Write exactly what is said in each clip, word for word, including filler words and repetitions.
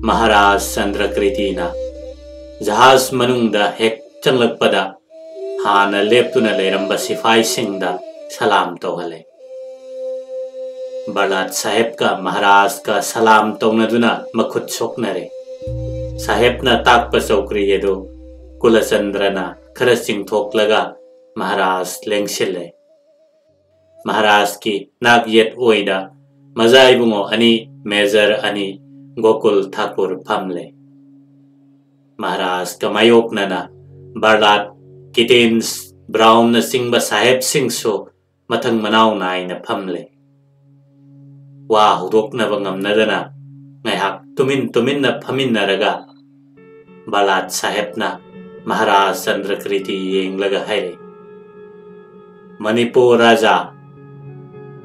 ꯃꯍꯥꯔꯥꯖ ꯆꯟꯗ꯭ꯔꯀ꯭ꯔꯤꯇꯤꯅ ꯖꯍꯥꯖ ꯃꯅꯨꯡꯗ ꯍꯦꯛ ꯆꯪꯂꯛꯄꯗ ꯍꯥꯟꯅ ꯂꯦꯞꯇꯨꯅ ꯂꯩꯔꯝꯕ ꯁꯤꯐꯥꯏꯁꯤꯡꯗ ꯁꯂꯥꯝ ꯇꯧꯍꯜꯂꯦ꯫ ꯕꯔꯂꯥꯠ ꯁꯥꯍꯦꯕꯀ ꯃꯍꯥꯔꯥꯖꯀ ꯁꯂꯥꯝ ꯇꯧꯅꯗꯨꯅ ꯃꯈꯨꯠ ꯁꯣꯛꯅꯔꯦ꯫ ꯁꯥꯍꯦꯕꯅ ꯇꯥꯛꯄ ꯆꯧꯀ꯭ꯔꯤ ꯑꯗꯨ ꯀꯨꯂꯆꯟꯗ꯭ꯔꯅ ꯈꯔ ꯆꯤꯡꯊꯣꯛꯂꯒ ꯃꯍꯥꯔꯥꯖ ꯂꯦꯡꯁꯤꯜꯂꯦ꯫ ꯃꯍꯥꯔꯥꯖꯀꯤ ꯅꯥꯛ ꯌꯦꯠ ꯑꯣꯏꯗ ꯃꯖꯥ ꯏꯕꯨꯡꯉꯣ ꯑꯅꯤ, ꯃꯦꯖꯔ ꯑꯅꯤ, ꯒꯣꯀꯨꯜ ꯊꯥꯀꯨꯔ ꯐꯝꯂꯦ꯫ ꯃꯍꯥꯔꯥꯖꯀ ꯃꯥꯌꯣꯛꯅꯅ ꯕꯔꯂꯥꯠ, ꯀꯤꯇꯦꯟꯁ, ꯕ꯭ꯔꯥꯎꯟꯅꯆꯤꯡꯕ ꯁꯥꯍꯦꯕꯁꯤꯡꯁꯨ ꯃꯊꯪ ꯃꯅꯥꯎ ꯅꯥꯏꯅ ꯐꯝꯂꯦ꯫ ꯋꯥ ꯍꯧꯗꯣꯛꯅꯕ ꯉꯝꯅꯗꯅ ꯉꯥꯏꯍꯥꯛ ꯇꯨꯃꯤꯟ ꯇꯨꯃꯤꯟꯅ ꯐꯝꯃꯤꯟꯅꯔꯒ ꯕꯔꯂꯥꯠ ꯁꯥꯍꯦꯕꯅ ꯃꯍꯥꯔꯥꯖ ꯆꯟꯗ꯭ꯔꯀ꯭ꯔꯤꯇꯤ ꯌꯦꯡꯂꯒ ꯍꯥꯏꯔꯛꯏ, "ꯃꯅꯤꯄꯨꯔ ꯔꯥꯖꯥ,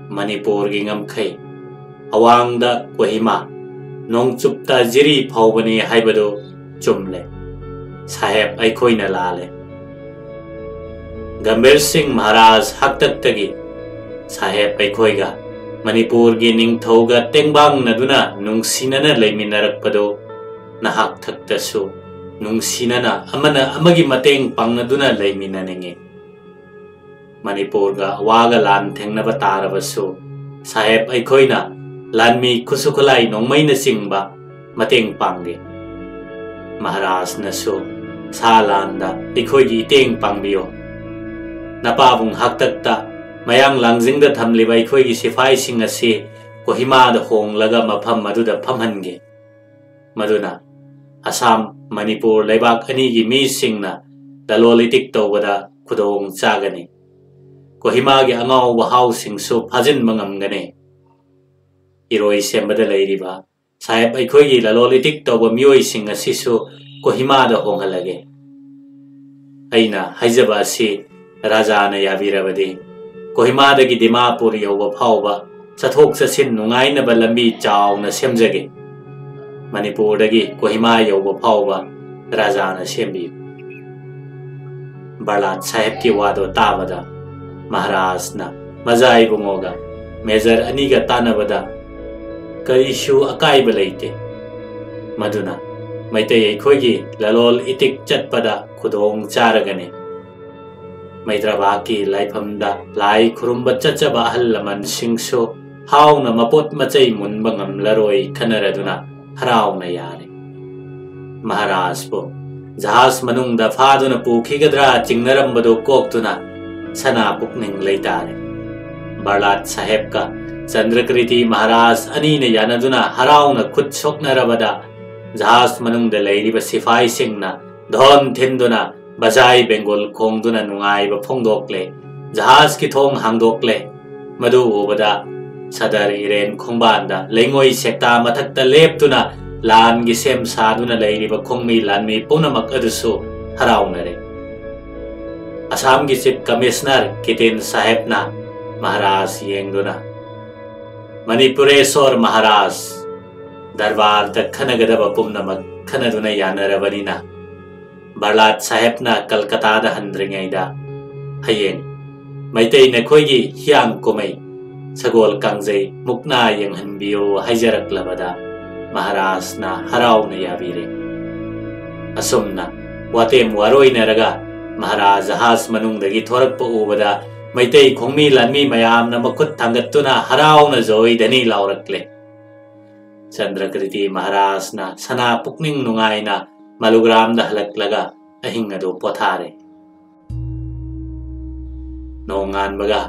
ꯃꯅꯤꯄꯨꯔꯒꯤ ꯉꯝꯈꯩ, ꯑꯋꯥꯡꯗ ꯀꯣꯍꯤꯃꯥ, ꯅꯣꯡꯆꯨꯞꯇ ꯖꯤꯔꯤ ꯐꯥꯎꯕꯅꯤ ꯍꯥꯏꯕꯗꯨ ꯆꯨꯝꯂꯦ꯫ ꯁꯥꯍꯦꯕ ꯑꯩꯈꯣꯏꯅ ꯂꯥꯜꯂꯦ꯫ ꯒꯝꯚꯤꯔ ꯁꯤꯡ ꯃꯍꯥꯔꯥꯖ ꯍꯥꯛꯇꯛꯇꯒꯤ ꯁꯥꯍꯦꯕ ꯑꯩꯈꯣꯏꯒ ꯃꯅꯤꯄꯨꯔꯒꯤ ꯅꯤꯡꯊꯧꯒ ꯇꯦꯡꯕꯥꯡꯅꯗꯨꯅ ꯅꯨꯡꯁꯤꯅꯅ ꯂꯩꯃꯤꯟꯅꯔꯛꯄꯗꯨ ꯅꯍꯥꯛ ꯊꯛꯇꯁꯨ ꯅꯨꯡꯁꯤꯅꯅ ꯑꯃꯅ ꯑꯃꯒꯤ ꯃꯇꯦꯡ ꯄꯥꯡꯅꯗꯨꯅ ꯂꯩꯃꯤꯟꯅꯅꯤꯡꯏ꯫ ꯃꯅꯤꯄꯨꯔꯒ ꯑꯋꯥꯒ ꯂꯥꯟ ꯊꯦꯡꯅꯕ ꯇꯥꯔꯕꯁꯨ ꯁꯥꯍꯦꯕ ꯑꯩꯈꯣꯏꯅ ꯂꯥꯟꯃꯤ ꯈꯨꯠꯁꯨ ꯈꯨꯠꯂꯥꯏ ꯅꯣꯡꯃꯩꯅꯆꯤꯡꯕ ꯃꯇꯦꯡ ꯄꯥꯡꯂꯤ꯫ ꯃꯍꯥꯔꯥꯖꯅꯁꯨ ꯁꯥ ꯂꯥꯟꯗ ꯑꯩꯈꯣꯏꯒꯤ ꯏꯇꯦꯡ ꯄꯥꯡꯕꯤꯌꯨ꯫ ꯅꯄꯥꯕꯨꯡ ꯍꯥꯛꯇꯛꯇ ꯃꯌꯥꯡ ꯂꯥꯡꯖꯤꯡꯗ ꯊꯝꯂꯤꯕ ꯑꯩꯈꯣꯏꯒꯤ ꯁꯤꯐꯥꯏꯁꯤꯡ ꯑꯁꯤ ꯀꯣꯍꯤꯃꯥꯗ ꯍꯣꯡꯂꯒ ꯃꯐꯝ ꯑꯗꯨꯗ ꯐꯝꯍꯟꯒꯦ꯫ ꯃꯗꯨꯅ ꯑꯁꯥꯝ, ꯃꯅꯤꯄꯨꯔ ꯂꯩꯕꯥꯛ ꯑꯅꯤꯒꯤ ꯃꯤꯁꯤꯡꯅ ꯂꯂꯣꯟ ꯏꯇꯤꯛ ꯇꯧꯕꯗ ꯈꯨꯗꯣꯡ ꯆꯥꯒꯅꯤ꯫ ꯀꯣꯍꯤꯃꯥꯒꯤ ꯑꯉꯥꯎꯕ ꯍꯥꯎꯁꯤꯡꯁꯨ ꯐꯥꯖꯤꯟꯕ ꯉꯝꯒꯅꯤ꯫ ꯏꯔꯣꯏ ꯁꯦꯝꯕꯗ ꯂꯩꯔꯤꯕ ꯁꯥꯍꯦꯕ ꯑꯩꯈꯣꯏꯒꯤ ꯂꯂꯣꯟ ꯏꯇꯤꯛ ꯇꯧꯕ ꯃꯤꯑꯣꯏꯁꯤꯡ ꯑꯁꯤꯁꯨ ꯀꯣꯍꯤꯃꯥꯗ ꯍꯣꯡꯍꯜꯂꯒꯦ꯫ ꯑꯩꯅ ꯍꯥꯏꯖꯕ ꯑꯁꯤ ꯔꯥꯖꯥꯅ ꯌꯥꯕꯤꯔꯕꯗꯤ ꯀꯣꯍꯤꯃꯥꯗꯒꯤ ꯗꯤꯃꯥꯄꯨꯔ ꯌꯧꯕ ꯐꯥꯎꯕ ꯆꯠꯊꯣꯛ ꯆꯠꯁꯤꯟ ꯅꯨꯡꯉꯥꯏꯅꯕ ꯂꯝꯕꯤ ꯆꯥꯎꯅ ꯁꯦꯝꯖꯒꯦ꯫ ꯃꯅꯤꯄꯨꯔꯗꯒꯤ ꯀꯣꯍꯤꯃꯥ ꯌꯧꯕ ꯐꯥꯎꯕ ꯔꯥꯖꯥꯅ ꯁꯦꯝꯕꯤꯌꯨ꯫" ꯕꯔꯂꯥꯠ ꯁꯥꯍꯦꯕꯀꯤ ꯋꯥꯗꯣ ꯇꯥꯕꯗ ꯃꯍꯥꯔꯥꯖꯅ ꯃꯖꯥ ꯏꯕꯨꯡꯉꯣꯒ ꯃꯦꯖꯔ ꯑꯅꯤꯒ ꯇꯥꯟꯅꯕꯗ, "ꯀꯔꯤꯁꯨ ꯑꯀꯥꯏꯕ ꯂꯩꯇꯦ꯫ ꯃꯗꯨꯅ ꯃꯩꯇꯩ ꯑꯩꯈꯣꯏꯒꯤ ꯂꯂꯣꯜ ꯏꯇꯤꯛ ꯆꯠꯄꯗ ꯈꯨꯗꯣꯡ ꯆꯥꯔꯒꯅꯤ꯫ ꯃꯩꯇ꯭ꯔꯕꯥꯛꯀꯤ ꯂꯥꯏꯐꯝꯗ ꯂꯥꯏ ꯈꯨꯔꯨꯝꯕ ꯆꯠꯆꯕ ꯑꯍꯜ ꯂꯃꯟꯁꯤꯡꯁꯨ ꯍꯥꯎꯅ ꯃꯄꯣꯠ ꯃꯆꯩ ꯃꯨꯟꯕ ꯉꯝꯂꯔꯣꯏ ꯈꯟꯅꯔꯗꯨꯅ ꯍꯔꯥꯎꯅ ꯌꯥꯔꯦ꯫ ꯃꯍꯥꯔꯥꯖꯄꯨ ꯖꯍꯥꯖ ꯃꯅꯨꯡꯗ ꯐꯥꯗꯨꯅ ꯄꯨꯈꯤꯒꯗ꯭ꯔꯥ ꯆꯤꯡꯅꯔꯝꯕꯗꯨ ꯀꯣꯛꯇꯨꯅ ꯁꯅꯥ ꯄꯨꯛꯅꯤꯡ ꯂꯩꯇꯥꯔꯦ꯫ ꯕꯔꯂꯥꯠ ꯁꯥꯍꯦꯕꯀ ꯆꯟꯗ꯭ꯔꯀ꯭ꯔꯤꯇꯤ ꯃꯍꯥꯔꯥꯖ ꯑꯅꯤꯅ ꯌꯥꯅꯗꯨꯅ ꯍꯔꯥꯎꯅ ꯈꯨꯠ ꯁꯣꯛꯅꯔꯕꯗ ꯖꯍꯥꯖ ꯃꯅꯨꯡꯗ ꯂꯩꯔꯤꯕ ꯁꯤꯐꯥꯏꯁꯤꯡꯅ ꯙꯣꯟ ꯊꯤꯟꯗꯨꯅ ꯕꯖꯥꯏ ꯕꯦꯡꯒꯣꯜ ꯈꯣꯡꯗꯨꯅ ꯅꯨꯡꯉꯥꯏꯕ ꯐꯣꯡꯗꯣꯛꯂꯦ꯫ ꯖꯍꯥꯖꯀꯤ ꯊꯣꯡ ꯍꯥꯡꯗꯣꯛꯂꯦ꯫ ꯃꯗꯨ ꯎꯕꯗ ꯁꯗꯔ ꯏꯔꯦꯟ ꯈꯣꯡꯕꯥꯟꯗ ꯂꯩꯉꯣꯏ ꯁꯦꯛꯇꯥ ꯃꯊꯛꯇ ꯂꯦꯞꯇꯨꯅ ꯂꯥꯟꯒꯤ ꯁꯦꯝ ꯁꯥꯗꯨꯅ ꯂꯩꯔꯤꯕ ꯈꯣꯡꯃꯤ ꯂꯥꯟꯃꯤ ꯄꯨꯝꯅꯃꯛ ꯑꯗꯨꯁꯨ ꯍꯔꯥꯎꯅꯔꯦ꯫ ꯑꯁꯥꯝꯒꯤ ꯆꯤꯐ ꯀꯃꯤꯁꯅꯔ ꯀꯤꯇꯦꯟ ꯁꯥꯍꯦꯕꯅ ꯃꯍꯥꯔꯥꯖ ꯌꯦꯡꯗꯨꯅ, "ꯃꯅꯤꯄꯨꯔꯦꯁꯣꯔ ꯃꯍꯥꯔꯥꯖ, ꯗꯔꯕꯥꯔꯗ ꯈꯟꯅꯒꯗꯕ ꯄꯨꯝꯅꯃꯛ ꯈꯟꯅꯗꯨꯅ ꯌꯥꯅꯔꯕꯅꯤꯅ, ꯕꯔꯂꯥꯠ ꯁꯥꯍꯦꯕꯅ ꯀꯜꯀꯇꯥꯗ ꯍꯟꯗ꯭ꯔꯤꯉꯩꯗ ꯍꯌꯦꯡ ꯃꯩꯇꯩ ꯅꯈꯣꯏꯒꯤ ꯍꯤꯌꯥꯡ ꯀꯨꯝꯍꯩ ꯁꯒꯣꯜ ꯀꯥꯡꯖꯩ ꯃꯨꯛꯅꯥ ꯌꯦꯡꯍꯟꯕꯤꯌꯨ" ꯍꯥꯏꯖꯔꯛꯂꯕꯗ ꯃꯍꯥꯔꯥꯖꯅ ꯍꯔꯥꯎꯅ ꯌꯥꯕꯤꯔꯦ꯫ ꯑꯁꯨꯝꯅ ꯋꯥꯇꯦꯝ ꯋꯥꯔꯣꯏꯅꯔꯒ ꯃꯍꯥꯔꯥꯖ ꯖꯍꯥꯖ ꯃꯅꯨꯡꯗꯒꯤ ꯊꯣꯔꯛꯄ ꯎꯕꯗ ꯃꯩꯇꯩ ꯈꯣꯡꯃꯤ ꯂꯥꯟꯃꯤ ꯃꯌꯥꯝꯅ ꯃꯈꯨꯠ ꯊꯥꯡꯒꯠꯇꯨꯅ ꯍꯔꯥꯎꯅ ꯖꯣꯏ ꯙꯅꯤ ꯂꯥꯎꯔꯛꯂꯦ꯫ ꯆꯟꯗ꯭ꯔꯀ꯭ꯔꯤꯇꯤ ꯃꯍꯥꯔꯥꯖꯅ ꯁꯅꯥ ꯄꯨꯛꯅꯤꯡ ꯅꯨꯡꯉꯥꯏꯅ ꯃꯂꯨꯒ꯭ꯔꯥꯝꯗ ꯍꯜꯂꯛꯂꯒ ꯑꯍꯤꯡ ꯑꯗꯨ ꯄꯣꯊꯥꯔꯦ꯫ ꯅꯣꯡꯉꯥꯟꯕꯒ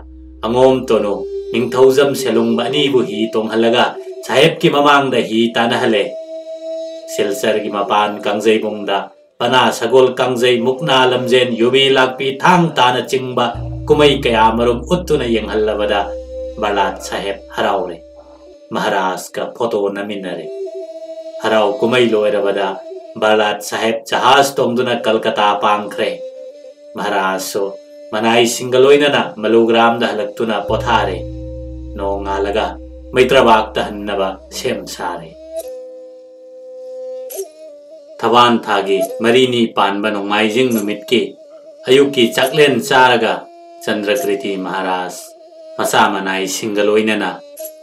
ꯑꯉꯣꯝ ꯇꯣꯅꯨ ꯅꯤꯡꯊꯧꯖꯝ ꯁꯦꯂꯨꯡꯕ ꯑꯅꯤꯕꯨ ꯍꯤ ꯇꯣꯡꯍꯜꯂꯒ ꯁꯥꯍꯦꯕꯀꯤ ꯃꯃꯥꯡꯗ ꯍꯤ ꯇꯥꯟꯅꯍꯜꯂꯦ꯫ ꯁꯤꯜꯆꯔꯒꯤ ꯃꯄꯥꯟ ꯀꯥꯡꯖꯩꯕꯨꯡꯗ ꯄꯅꯥ ꯁꯒꯣꯜ ꯀꯥꯡꯖꯩ ꯃꯨꯛꯅꯥ ꯂꯝꯖꯦꯟ ꯌꯨꯕꯤ ꯂꯥꯛꯄꯤ ꯊꯥꯡ ꯇꯥꯅ ꯆꯤꯡꯕ ꯀꯨꯝꯍꯩ ꯀꯌꯥ ꯃꯔꯨꯝ ꯎꯠꯇꯨꯅ ꯌꯦꯡꯍꯜꯂꯕꯗ ꯕꯔꯂꯥꯠ ꯁꯥꯍꯦꯕ ꯍꯔꯥꯎꯔꯦ꯫ ꯃꯍꯥꯔꯥꯖꯀ ꯐꯣꯇꯣ ꯅꯝꯃꯤꯟꯅꯔꯦ꯫ ꯍꯔꯥꯎ ꯀꯨꯝꯍꯩ ꯂꯣꯏꯔꯕꯗ ꯕꯔꯂꯥꯠ ꯁꯥꯍꯦꯕ ꯖꯍꯥꯖ ꯇꯣꯡꯗꯨꯅ ꯀꯜꯀꯇꯥ ꯄꯥꯡꯈ꯭ꯔꯦ꯫ ꯃꯍꯥꯔꯥꯖꯁꯨ ꯃꯅꯥꯏꯁꯤꯡꯒ ꯂꯣꯏꯅꯅ ꯃꯂꯨꯒ꯭ꯔꯥꯝꯗ ꯍꯜꯂꯛꯇꯨꯅ ꯄꯣꯊꯥꯔꯦ꯫ ꯅꯣꯡꯉꯥꯜꯂꯒ ꯃꯩꯇ꯭ꯔꯕꯥꯛꯇ ꯍꯟꯅꯕ ꯁꯦꯝ ꯁꯥꯔꯦ꯫ ꯊꯕꯥꯟ ꯊꯥꯒꯤ ꯃꯔꯤꯅꯤ ꯄꯥꯟꯕ ꯅꯣꯡꯃꯥꯏꯖꯤꯡ ꯅꯨꯃꯤꯠꯀꯤ ꯑꯌꯨꯛꯀꯤ ꯆꯥꯛꯂꯦꯟ ꯆꯥꯔꯒ ꯆꯟꯗ꯭ꯔꯀ꯭ꯔꯤꯇꯤ ꯃꯍꯥꯔꯥꯖ ꯃꯆꯥ ꯃꯅꯥꯏꯁꯤꯡꯒ ꯂꯣꯏꯅꯅ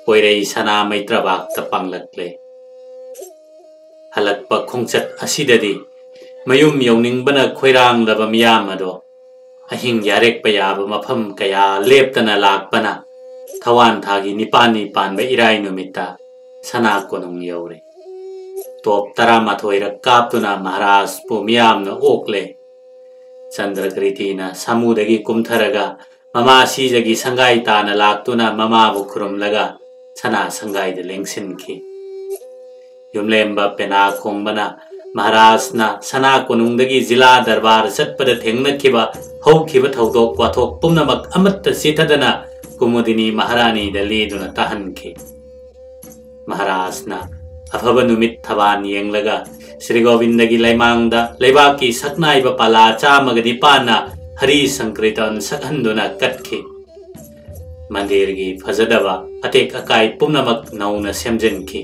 ꯀꯣꯏꯔꯩ ꯁꯅꯥ ꯃꯩꯇ꯭ꯔꯕꯥꯛꯇ ꯄꯥꯡꯂꯛꯂꯦ꯫ ꯍꯜꯂꯛꯄ ꯈꯣꯡꯆꯠ ꯑꯁꯤꯗꯗꯤ ꯃꯌꯨꯝ ꯌꯧꯅꯤꯡꯕꯅ ꯈꯣꯏꯔꯥꯡꯂꯕ ꯃꯤꯌꯥꯝ ꯑꯗꯣ ꯑꯍꯤꯡ ꯌꯥꯔꯦꯛꯄ ꯌꯥꯕ ꯃꯐꯝ ꯀꯌꯥ ꯂꯦꯞꯇꯅ ꯂꯥꯛꯄꯅ ꯊꯋꯥꯟ ꯊꯥꯒꯤ ꯅꯤꯄꯥꯜꯅꯤ ꯄꯥꯟꯕ ꯏꯔꯥꯏ ꯅꯨꯃꯤꯠꯇ ꯁꯅꯥ ꯀꯣꯅꯨꯡ ꯌꯧꯔꯦ꯫ ꯇꯣꯞ ꯇꯔꯥꯃꯥꯊꯣꯏꯔꯛ ꯀꯥꯞꯇꯨꯅ ꯃꯍꯥꯔꯥꯖꯄꯨ ꯃꯤꯌꯥꯝꯅ ꯑꯣꯛꯂꯦ꯫ ꯆꯟꯗ꯭ꯔꯀ꯭ꯔꯤꯇꯤꯅ ꯁꯥꯃꯨꯗꯒꯤ ꯀꯨꯝꯊꯔꯒ ꯃꯃꯥ ꯁꯤꯖꯒꯤ ꯁꯪꯒꯥꯏ ꯇꯥꯅ ꯂꯥꯛꯇꯨꯅ ꯃꯃꯥꯕꯨ ꯈꯨꯔꯨꯝꯂꯒ ꯁꯅꯥ ꯁꯪꯒꯥꯏꯗ ꯂꯦꯡꯁꯤꯟꯈꯤ꯫ ꯌꯨꯝꯂꯦꯝꯕ ꯄꯦꯅꯥ ꯈꯣꯡꯕꯅ ꯃꯍꯥꯔꯥꯖꯅ ꯁꯅꯥ ꯀꯣꯅꯨꯡꯗꯒꯤ ꯖꯤꯂꯥ ꯗꯔꯕꯥꯔ ꯆꯠꯄꯗ ꯊꯦꯡꯅꯈꯤꯕ ꯍꯧꯈꯤꯕ ꯊꯧꯗꯣꯛ ꯋꯥꯊꯣꯛ ꯄꯨꯝꯅꯃꯛ ꯑꯃꯠꯇ ꯆꯤꯊꯗꯅ ꯀꯨꯃꯨꯗꯤꯅꯤ ꯃꯍꯥꯔꯥꯅꯤꯗ ꯂꯤꯗꯨꯅ ꯇꯥꯍꯟꯈꯤ꯫ ꯃꯍꯥꯔꯥꯖꯅ ꯑꯐꯕ ꯅꯨꯃꯤꯠ ꯊꯕꯥꯟ ꯌꯦꯡꯂꯒ ꯁ꯭ꯔꯤ ꯒꯣꯕꯤꯟꯗꯒꯤ ꯂꯩꯃꯥꯡꯗ ꯂꯩꯕꯥꯛꯀꯤ ꯁꯛꯅꯥꯏꯕ ꯄꯥꯂꯥ ꯆꯥꯝꯃꯒ ꯅꯤꯄꯥꯟꯅ ꯍꯔꯤ ꯁꯪꯀ꯭ꯔꯤꯇꯟ ꯁꯛꯍꯟꯗꯨꯅ ꯀꯠꯈꯤ꯫ ꯃꯟꯗꯤꯔꯒꯤ ꯐꯖꯗꯕ ꯑꯇꯦꯛ ꯑꯀꯥꯏ ꯄꯨꯝꯅꯃꯛ ꯅꯧꯅ ꯁꯦꯝꯖꯤꯟꯈꯤ꯫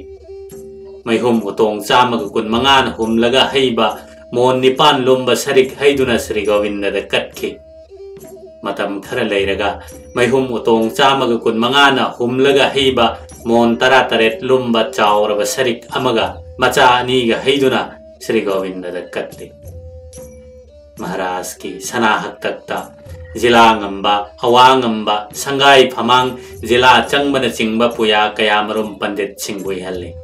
ꯃꯩꯍꯨꯝ ꯎꯇꯣꯡ ꯆꯥꯝꯃꯒ ꯀꯨꯟ ꯃꯉꯥꯅ ꯍꯨꯝꯂꯒ ꯍꯩꯕ ꯃꯣꯟ ꯅꯤꯄꯥꯟ ꯂꯨꯝꯕ ꯁꯔꯤꯛ ꯍꯩꯗꯨꯅ ꯁ꯭ꯔꯤ ꯒꯣꯕꯤꯟꯗꯗ ꯀꯠꯈꯤ꯫ ꯃꯇꯝ ꯈꯔ ꯂꯩꯔꯒ ꯃꯩꯍꯨꯝ ꯎꯇꯣꯡ ꯆꯥꯝꯃꯒ ꯀꯨꯟ ꯃꯉꯥꯅ ꯍꯨꯝꯂꯒ ꯍꯩꯕ ꯃꯣꯟ ꯇꯔꯥꯇꯔꯦꯠ ꯂꯨꯝꯕ ꯆꯥꯎꯔꯕ ꯁꯔꯤꯛ ꯑꯃꯒ ꯃꯆꯥ ꯑꯅꯤꯒ ꯍꯩꯗꯨꯅ ꯁ꯭ꯔꯤ ꯒꯣꯕꯤꯟꯗꯗ ꯀꯠꯂꯤ꯫ ꯃꯍꯥꯔꯥꯖꯀꯤ ꯁꯅꯥ ꯍꯛꯇꯛꯇ ꯖꯤꯂꯥ ꯉꯝꯕ, ꯑꯋꯥꯡ ꯉꯝꯕ, ꯁꯪꯒꯥꯏ ꯐꯃꯥꯡ, ꯖꯤꯂꯥ ꯆꯪꯕꯅꯆꯤꯡꯕ ꯄꯨꯌꯥ ꯀꯌꯥꯃꯔꯨꯝ ꯄꯟꯗꯤꯠꯁꯤꯡꯕꯨ ꯏꯍꯜꯂꯤ꯫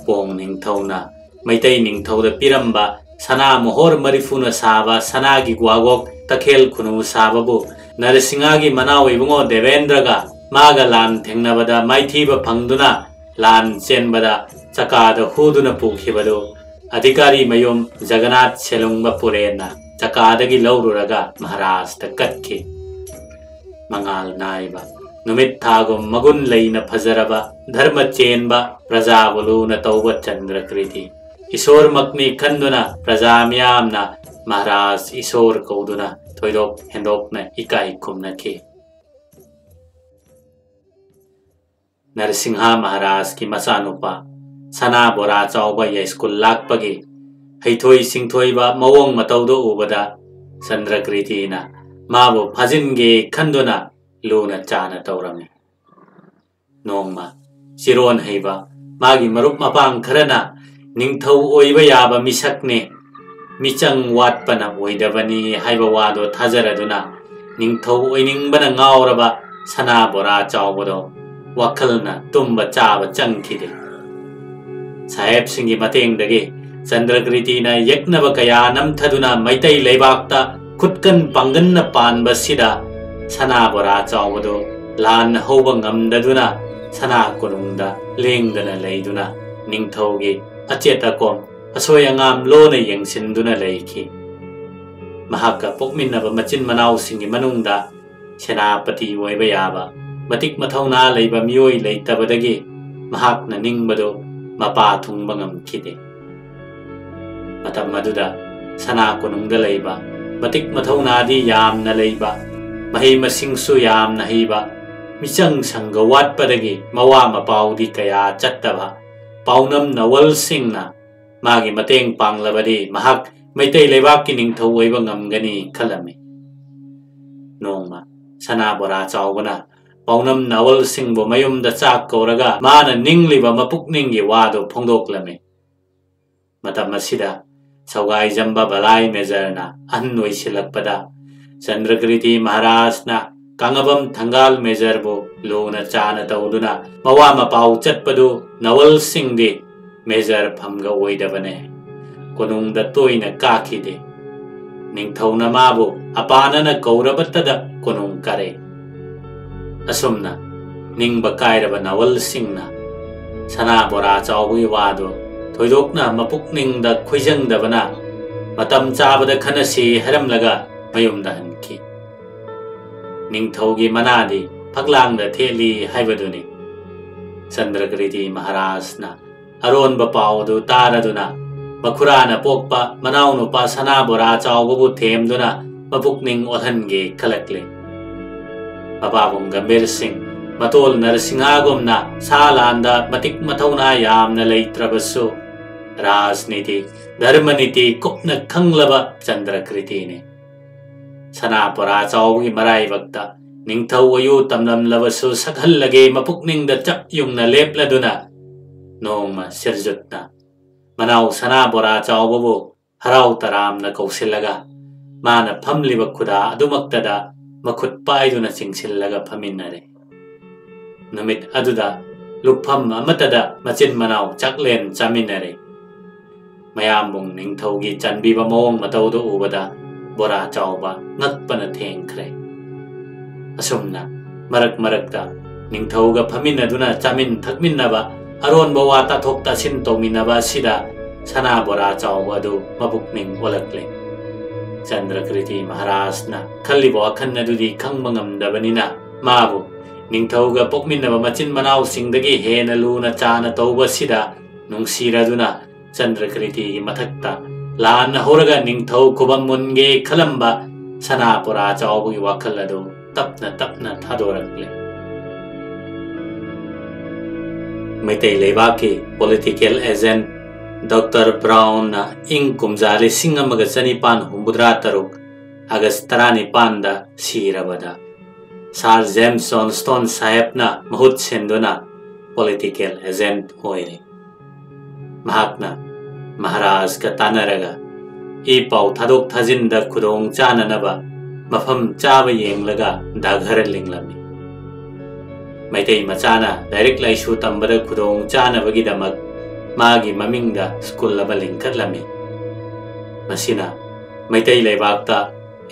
ꯄꯣꯡ ꯅꯤꯡꯊꯧꯅ ꯃꯩꯇꯩ ꯅꯤꯡꯊꯧꯗ ꯄꯤꯔꯝꯕ ꯁꯅꯥ ꯃꯣꯍꯣꯔ ꯃꯔꯤꯐꯨꯅ ꯁꯥꯕ ꯁꯅꯥꯒꯤ ꯒ꯭ꯋꯥꯒꯣꯛ ꯇꯈꯦꯜ ꯈꯨꯅꯨ ꯁꯥꯕꯕꯨ ꯅꯔꯁꯤꯡꯍꯒꯤ ꯃꯅꯥꯎ ꯏꯕꯨꯡꯉꯣ ꯗꯦꯕꯦꯟꯗ꯭ꯔꯒ ꯃꯥꯒ ꯂꯥꯟ ꯊꯦꯡꯅꯕꯗ ꯃꯥꯏꯊꯤꯕ ꯐꯪꯗꯨꯅ ꯂꯥꯟ ꯆꯦꯟꯕꯗ ꯆꯀꯥꯗ ꯍꯨꯗꯨꯅ ꯄꯨꯈꯤꯕꯗꯨ ꯑꯙꯤꯀꯥꯔꯤ ꯃꯌꯨꯝ ꯖꯒꯅꯥꯊ ꯁꯦꯂꯨꯡꯕ ꯄꯨꯔꯦꯟꯅ ꯆꯀꯥꯗꯒꯤ ꯂꯧꯔꯨꯔꯒ ꯃꯍꯥꯔꯥꯖꯇ ꯀꯠꯈꯤ꯫ ꯃꯉꯥꯜ ꯅꯥꯏꯕ, ꯅꯨꯃꯤꯠ ꯊꯥꯒꯨꯝ ꯃꯒꯨꯟ ꯂꯩꯅ ꯐꯖꯔꯕ, ꯙꯔꯃ ꯆꯦꯟꯕ, ꯄ꯭ꯔꯖꯥꯕꯨ ꯂꯨꯅ ꯇꯧꯕ ꯆꯟꯗ꯭ꯔꯀ꯭ꯔꯤꯇꯤ ꯏꯁꯣꯔꯃꯛꯅꯤ ꯈꯟꯗꯨꯅ ꯄ꯭ꯔꯖꯥ ꯃꯤꯌꯥꯝꯅ ꯃꯍꯥꯔꯥꯖ ꯏꯁꯣꯔ ꯀꯧꯗꯨꯅ ꯊꯣꯏꯗꯣꯛ ꯍꯦꯟꯗꯣꯛꯅ ꯏꯀꯥꯏ ꯈꯨꯝꯅꯈꯤ꯫ ꯅꯔꯁꯤꯡꯍ ꯃꯍꯥꯔꯥꯖꯀꯤ ꯃꯆꯥꯅꯨꯄꯥ ꯁꯅꯥ ꯕꯣꯔꯥ ꯆꯥꯎꯕ ꯌꯥꯏꯁ꯭ꯀꯨꯜ ꯂꯥꯛꯄꯒꯤ ꯍꯩꯊꯣꯏ ꯁꯤꯡꯊꯣꯏꯕ ꯃꯑꯣꯡ ꯃꯇꯧꯗꯨ ꯎꯕꯗ ꯆꯟꯗ꯭ꯔꯀ꯭ꯔꯤꯇꯤꯅ ꯃꯥꯕꯨ ꯐꯥꯖꯤꯟꯒꯦ ꯈꯟꯗꯨꯅ ꯂꯨꯅ ꯆꯥꯅ ꯇꯧꯔꯝꯃꯤ꯫ ꯅꯣꯡꯃ ꯆꯤꯔꯣꯟ ꯍꯩꯕ ꯃꯥꯒꯤ ꯃꯔꯨꯞ ꯃꯄꯥꯡ ꯈꯔꯅ ꯅꯤꯡꯊꯧ ꯑꯣꯏꯕ ꯌꯥꯕ ꯃꯤꯁꯛꯅꯤ, ꯃꯤꯆꯪ ꯋꯥꯠꯄꯅ ꯑꯣꯏꯗꯕꯅꯤ ꯍꯥꯏꯕ ꯋꯥꯗꯣ ꯊꯥꯖꯔꯗꯨꯅ ꯅꯤꯡꯊꯧ ꯑꯣꯏꯅꯤꯡꯕꯅ ꯉꯥꯎꯔꯕ ꯁꯅꯥ ꯕꯣꯔꯥ ꯆꯥꯎꯕꯗꯣ ꯋꯥꯈꯜꯅ ꯇꯨꯝꯕ ꯆꯥꯕ ꯆꯪꯈꯤꯗꯦ꯫ ꯁꯥꯍꯦꯕꯁꯤꯡꯒꯤ ꯃꯇꯦꯡꯗꯒꯤ ꯆꯟꯗ꯭ꯔꯀ꯭ꯔꯤꯇꯤꯅ ꯌꯦꯛꯅꯕ ꯀꯌꯥ ꯅꯝꯊꯗꯨꯅ ꯃꯩꯇꯩ ꯂꯩꯕꯥꯛꯇ ꯈꯨꯠꯀꯟ ꯄꯥꯡꯒꯟꯅ ꯄꯥꯟꯕꯁꯤꯗ ꯁꯅꯥ ꯕꯣꯔꯥ ꯆꯥꯎꯕꯗꯨ ꯂꯥꯟ ꯍꯧꯕ ꯉꯝꯗꯗꯨꯅ ꯁꯅꯥ ꯀꯣꯅꯨꯡꯗ ꯂꯦꯡꯗꯅ ꯂꯩꯗꯨꯅ ꯅꯤꯡꯊꯧꯒꯤ ꯑꯆꯦꯠ ꯑꯀꯣꯝ ꯑꯁꯣꯏ ꯑꯉꯥꯝ ꯂꯣꯟꯅ ꯌꯦꯡꯁꯤꯟꯗꯨꯅ ꯂꯩꯈꯤ꯫ ꯃꯍꯥꯛꯀ ꯄꯣꯛꯃꯤꯟꯅꯕ ꯃꯆꯤꯟ ꯃꯅꯥꯎꯁꯤꯡꯒꯤ ꯃꯅꯨꯡꯗ ꯁꯦꯅꯥꯄꯇꯤ ꯑꯣꯏꯕ ꯌꯥꯕ ꯃꯇꯤꯛ ꯃꯊꯧꯅꯥ ꯂꯩꯕ ꯃꯤꯑꯣꯏ ꯂꯩꯇꯕꯗꯒꯤ ꯃꯍꯥꯛꯅ ꯅꯤꯡꯕꯗꯨ ꯃꯄꯥ ꯊꯨꯡꯕ ꯉꯝꯈꯤꯗꯦ꯫ ꯃꯇꯝ ꯑꯗꯨꯗ ꯁꯅꯥ ꯀꯣꯅꯨꯡꯗ ꯂꯩꯕ ꯃꯇꯤꯛ ꯃꯊꯧꯅꯥꯗꯤ ꯌꯥꯝꯅ ꯂꯩꯕ, ꯃꯍꯩ ꯃꯁꯤꯡꯁꯨ ꯌꯥꯝꯅ ꯍꯩꯕ, ꯃꯤꯆꯪ ꯁꯪꯒ ꯋꯥꯠꯄꯗꯒꯤ ꯃꯋꯥ ꯃꯄꯥꯎꯗꯤ ꯀꯌꯥ ꯆꯠꯇꯕ ꯄꯥꯎꯅꯝ ꯅꯋꯜꯁꯤꯡꯅ ꯃꯥꯒꯤ ꯃꯇꯦꯡ ꯄꯥꯡꯂꯕꯗꯤ ꯃꯍꯥꯛ ꯃꯩꯇꯩ ꯂꯩꯕꯥꯛꯀꯤ ꯅꯤꯡꯊꯧ ꯑꯣꯏꯕ ꯉꯝꯒꯅꯤ ꯈꯜꯂꯝꯃꯤ꯫ ꯅꯣꯡꯃ ꯁꯅꯥ ꯕꯣꯔꯥ ꯆꯥꯎꯕꯅ ꯄꯥꯎꯅꯝ ꯅꯋꯜꯁꯤꯡꯕꯨ ꯃꯌꯨꯝꯗ ꯆꯥꯛ ꯀꯧꯔꯒ ꯃꯥꯅ ꯅꯤꯡꯂꯤꯕ ꯃꯄꯨꯛꯅꯤꯡꯒꯤ ꯋꯥꯗꯨ ꯐꯣꯡꯗꯣꯛꯂꯝꯃꯤ꯫ ꯃꯇꯝ ꯑꯁꯤꯗ ꯁꯧꯒꯥꯏꯖꯝꯕ ꯕꯂꯥꯏ ꯃꯦꯖꯔꯅ ꯑꯍꯟ ꯑꯣꯏꯁꯤꯜꯂꯛꯄꯗ ꯆꯟꯗ꯭ꯔꯀ꯭ꯔꯤꯇꯤ ꯃꯍꯥꯔꯥꯖꯅ ꯀꯥꯡꯉꯕꯝ ꯊꯪꯒꯥꯜ ꯃꯦꯖꯔꯕꯨ ꯂꯨꯅ ꯆꯥꯅ ꯇꯧꯗꯨꯅ ꯃꯋꯥ ꯃꯄꯥꯎ ꯆꯠꯄꯗꯨ ꯅꯋꯜꯁꯤꯡꯗꯤ ꯃꯦꯖꯔ ꯐꯝꯒ ꯑꯣꯏꯗꯕꯅꯦ꯫ ꯀꯣꯅꯨꯡꯗ ꯇꯣꯏꯅ ꯀꯥꯈꯤꯗꯦ꯫ ꯅꯤꯡꯊꯧꯅ ꯃꯥꯕꯨ ꯑꯄꯥꯅꯅ ꯀꯧꯔꯕꯇꯗ ꯀꯣꯅꯨꯡ ꯀꯥꯔꯦ꯫ ꯑꯁꯨꯝꯅ ꯅꯤꯡꯕ ꯀꯥꯏꯔꯕ ꯅꯋꯜꯁꯤꯡꯅ ꯁꯅꯥ ꯕꯣꯔꯥ ꯆꯥꯎꯕꯒꯤ ꯋꯥꯗꯨ ꯊꯣꯏꯗꯣꯛꯅ ꯃꯄꯨꯛꯅꯤꯡꯗ ꯈꯣꯏꯖꯪꯗꯕꯅ ꯃꯇꯝ ꯆꯥꯕꯗ ꯈꯟꯅꯁꯤ ꯍꯥꯏꯔꯝꯂꯒ ꯃꯌꯨꯝꯗ ꯍꯟꯈꯤ꯫ ꯅꯤꯡꯊꯧꯒꯤ ꯃꯅꯥꯗꯤ ꯐꯛꯂꯥꯡꯗ ꯊꯦꯠꯂꯤ ꯍꯥꯏꯕꯗꯨꯅꯤ꯫ ꯆꯟꯗ꯭ꯔꯀ꯭ꯔꯤꯇꯤ ꯃꯍꯥꯔꯥꯖꯅ ꯑꯔꯣꯟꯕ ꯄꯥꯎ ꯑꯗꯨ ꯇꯥꯔꯗꯨꯅ ꯃꯈꯨꯔꯥꯅ ꯄꯣꯛꯄ ꯃꯅꯥꯎꯅꯨꯄꯥ ꯁꯅꯥ ꯕꯣꯔꯥ ꯆꯥꯎꯕꯕꯨ ꯊꯦꯝꯗꯨꯅ ꯃꯄꯨꯛꯅꯤꯡ ꯑꯣꯜꯍꯟꯒꯦ ꯈꯜꯂꯛꯂꯦ꯫ ꯃꯄꯥꯕꯨꯡ ꯒꯝꯚꯤꯔ ꯁꯤꯡ ꯃꯇꯣꯜ ꯅꯔꯁꯤꯡꯍꯥꯒꯨꯝꯅ ꯁꯥ ꯂꯥꯟꯗ ꯃꯇꯤꯛ ꯃꯊꯧꯅꯥ ꯌꯥꯝꯅ ꯂꯩꯇ꯭ꯔꯕꯁꯨ ꯔꯥꯖꯅꯤꯇꯤ, ꯙꯔꯃꯅꯤꯇꯤ ꯀꯨꯞꯅ ꯈꯪꯂꯕ ꯆꯟꯗ꯭ꯔꯀ꯭ꯔꯤꯇꯤꯅꯤ꯫ ꯁꯅꯥ ꯕꯣꯔꯥ ꯆꯥꯎꯕꯒꯤ ꯃꯔꯥꯏꯕꯛꯇ ꯅꯤꯡꯊꯧ ꯑꯣꯏꯌꯨ ꯇꯝꯂꯝꯂꯕꯁꯨ ꯁꯛꯍꯜꯂꯒꯦ ꯃꯄꯨꯛꯅꯤꯡꯗ ꯆꯞ ꯌꯨꯡꯅ ꯂꯦꯞꯂꯗꯨꯅ ꯅꯣꯡꯃ ꯁꯤꯔꯖꯨꯠꯅ ꯃꯅꯥꯎ ꯁꯅꯥ ꯕꯣꯔꯥ ꯆꯥꯎꯕꯕꯨ ꯍꯔꯥꯎ ꯇꯔꯥꯝꯅ ꯀꯧꯁꯤꯜꯂꯒ ꯃꯥꯅ ꯐꯝꯂꯤꯕ ꯈꯨꯗꯥ ꯑꯗꯨꯃꯛꯇꯗ ꯃꯈꯨꯠ ꯄꯥꯏꯗꯨꯅ ꯆꯤꯡꯁꯤꯜꯂꯒ ꯐꯝꯃꯤꯟꯅꯔꯦ꯫ ꯅꯨꯃꯤꯠ ꯑꯗꯨꯗ ꯂꯨꯞꯐꯝ ꯑꯃꯠꯇꯗ ꯃꯆꯤꯟ ꯃꯅꯥꯎ ꯆꯥꯛꯂꯦꯟ ꯆꯥꯃꯤꯟꯅꯔꯦ꯫ ꯃꯌꯥꯝꯕꯨꯡ ꯅꯤꯡꯊꯧꯒꯤ ꯆꯟꯕꯤꯕ ꯃꯑꯣꯡ ꯃꯇꯧꯗꯨ ꯎꯕꯗ ꯕꯣꯔꯥ ꯆꯥꯎꯕ ꯉꯛꯄꯅ ꯊꯦꯡꯈ꯭ꯔꯦ꯫ ꯑꯁꯨꯝꯅ ꯃꯔꯛ ꯃꯔꯛꯇ ꯅꯤꯡꯊꯧꯒ ꯐꯝꯃꯤꯟꯅꯗꯨꯅ ꯆꯥꯃꯤꯟ ꯊꯛꯃꯤꯟꯅꯕ, ꯑꯔꯣꯟꯕ ꯋꯥ ꯇꯥꯊꯣꯛ ꯇꯥꯁꯤꯟ ꯇꯧꯃꯤꯟꯅꯕ ꯑꯁꯤꯗ ꯁꯅꯥ ꯕꯣꯔꯥ ꯆꯥꯎꯕ ꯑꯗꯨ ꯃꯄꯨꯛꯅꯤꯡ ꯑꯣꯜꯂꯛꯂꯦ꯫ ꯆꯟꯗ꯭ꯔꯀ꯭ꯔꯤꯇꯤ ꯃꯍꯥꯔꯥꯖꯅ ꯈꯜꯂꯤꯕ ꯋꯥꯈꯜ ꯑꯗꯨꯗꯤ ꯈꯪꯕ ꯉꯝꯗꯕꯅꯤꯅ, ꯃꯥꯕꯨ ꯅꯤꯡꯊꯧꯒ ꯄꯣꯛꯃꯤꯟꯅꯕ ꯃꯆꯤꯟ ꯃꯅꯥꯎꯁꯤꯡꯗꯒꯤ ꯍꯦꯟꯅ ꯂꯨꯅ ꯆꯥꯅ ꯇꯧꯕꯁꯤꯗ ꯅꯨꯡꯁꯤꯔꯗꯨꯅ, ꯆꯟꯗ꯭ꯔꯀ꯭ꯔꯤꯇꯤꯒꯤ ꯃꯊꯛꯇ ꯂꯥꯟꯅ ꯍꯧꯔꯒ ꯅꯤꯡꯊꯧ ꯈꯨꯕꯝ ꯃꯨꯟꯒꯦ ꯈꯜꯂꯝꯕ ꯁꯅꯥ ꯕꯣꯔꯥ ꯆꯥꯎꯕꯒꯤ ꯋꯥꯈꯜ ꯑꯗꯨ ꯇꯞꯅ ꯇꯞꯅ ꯊꯥꯗꯣꯔꯛꯂꯦ꯫ ꯃꯩꯇꯩ ꯂꯩꯕꯥꯛꯀꯤ ꯄꯣꯂꯤꯇꯤꯀꯦꯜ ꯑꯦꯖꯦꯟꯠ ꯗꯣꯛꯇꯔ ꯕ꯭ꯔꯥꯎꯟꯅ ꯏꯪ ꯀꯨꯝꯖꯥ ꯂꯤꯁꯤꯡ ꯑꯃꯒ ꯆꯅꯤꯄꯥꯟ ꯍꯨꯝꯐꯨꯇꯔꯥ ꯇꯔꯨꯛ ꯑꯥꯒꯁ ꯇꯔꯥꯅꯤꯄꯥꯟꯗ ꯁꯤꯔꯕꯗ, ꯁꯥꯔ ꯖꯦꯝꯁ ꯖꯣꯟꯁꯇꯣꯟ ꯁꯥꯍꯦꯕꯅ ꯃꯍꯨꯠ ꯁꯤꯟꯗꯨꯅ ꯄꯣꯂꯤꯇꯤꯀꯦꯜ ꯑꯦꯖꯦꯟꯠ ꯑꯣꯏꯔꯦ꯫ ꯃꯍꯥꯛꯅ ꯃꯍꯥꯔꯥꯖꯀ ꯇꯥꯟꯅꯔꯒ ꯏ ꯄꯥꯎ ꯊꯥꯗꯣꯛ ꯊꯥꯖꯤꯟꯗ ꯈꯨꯗꯣꯡ ꯆꯥꯅꯅꯕ ꯃꯐꯝ ꯆꯥꯕ ꯌꯦꯡꯂꯒ ꯗꯥꯒꯔ ꯂꯤꯡꯂꯝꯃꯤ꯫ ꯃꯩꯇꯩ ꯃꯆꯥꯅ ꯂꯥꯏꯔꯤꯛ ꯂꯥꯏꯁꯨ ꯇꯝꯕꯗ ꯈꯨꯗꯣꯡ ꯆꯥꯅꯕꯒꯤꯗꯃꯛ ꯃꯥꯒꯤ ꯃꯃꯤꯡꯗ ꯁ꯭ꯀꯨꯜ ꯑꯃ ꯂꯤꯡꯈꯠꯂꯝꯃꯤ꯫ ꯃꯁꯤꯅ ꯃꯩꯇꯩ ꯂꯩꯕꯥꯛꯇ